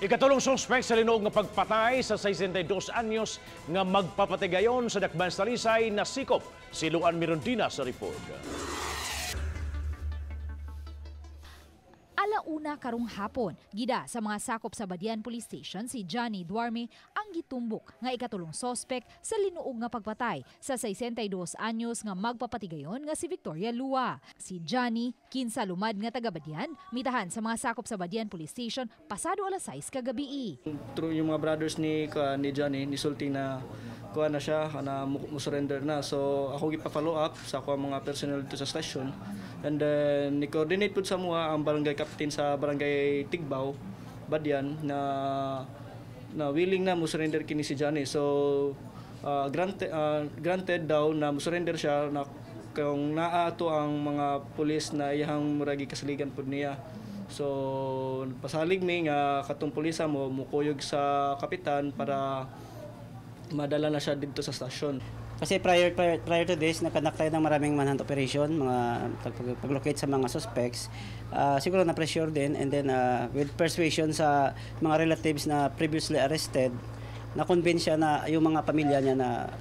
Ikatulong suspek sa linog nga pagpatay sa 62 anyos nga magpapatigayon sa Dakban sa Talisay nasikop. Si Luan Mirondina sa report. Alauna karong hapon, gida sa mga sakop sa Badian Police Station si Johnny Duarme ang gitumbok nga ikatulong sospek sa linuog nga pagpatay sa 62 anyos nga magpapatigayon nga si Victoria Lua. Si Johnny, kinsa lumad nga taga Badian, mitahan sa mga sakop sa Badian Police Station pasado alas 6 kagabi. Through yung mga brothers ni Johnny, nisulti na kuha na siya, na mo surrender na. So ako gipa-follow up sa ako mga personnel dito sa station. And then ni-coordinate pud sa mua ang barangay captain sa barangay Tigbao, Badian, na na willing na mo surrender kini si Johnny. So granted daw na mo surrender siya na kung naa to ang mga pulis na iyang muragi kasaligan pud niya. So pasalig mi nga katong pulisa mo mukuyog sa kapitan para madala na siya dito sa stasyon. Kasi prior to this, nag-conduct tayo ng maraming manhunt operation, mga pag-locate sa mga suspects. Siguro na pressure din, and then with persuasion sa mga relatives na previously arrested, na-convince siya na yung mga pamilya niya na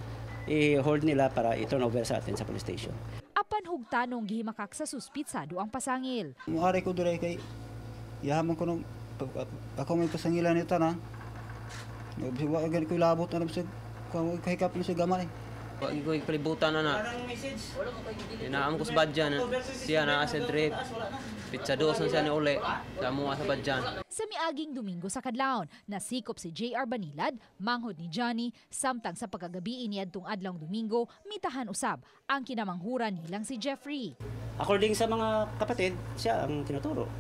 i-hold nila para i-turn over sa atin sa police station. Apan hugtanong gihimakak sa suspitsado ang pasangil. Muari ko duray kay yaman ko nung ako may pasangilan nito na. Wa gani ko labot na bisag kahikap na sa gamay. Wa ko palibutan na na. Inaam ko sa Badyan. Siya na sa trip. Pizza dos na siya ni uli. Sa mua sa Badyan. Sa miaging Domingo sa kadlawon, nasikop si J.R. Banilad, manghod ni Johnny, samtang sa pagkagabi ni adtong adlawng Domingo, mitahan usab ang kinamanghuran nilang si Jeffrey. According sa mga kapatid, siya ang tinuturo.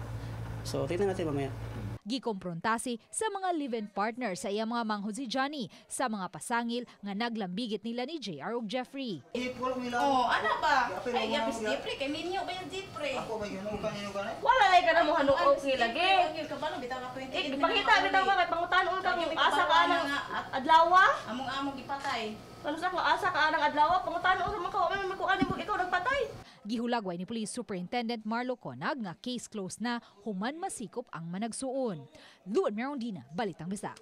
So tingnan natin mamaya. Gikomprontasi sa mga live-in partner sa iyang mga manghod si Johnny sa mga pasangil nga naglambigit nila ni JR ug Jeffrey. Oh, ana ba? Ay, yapis Jeffrey kay minyo ba yung Jeffrey? Ako ba yun kanino ka Wala lay ka na mo hanuog nila gi. Kabalo bitaw ka 28. Eh, pakita bitaw ka kay pangutanon kang asa ka anang adlaw. Among-among gipatay. Ano sa asa ka anang adlaw, pangutanon man ka wa man ko ani mo ikaw nagpatay. Gihulagway ni Police Superintendent Marlo Conag nga case closed na human masikop ang managsuon. Luan Merondina, Balitang Bisdak.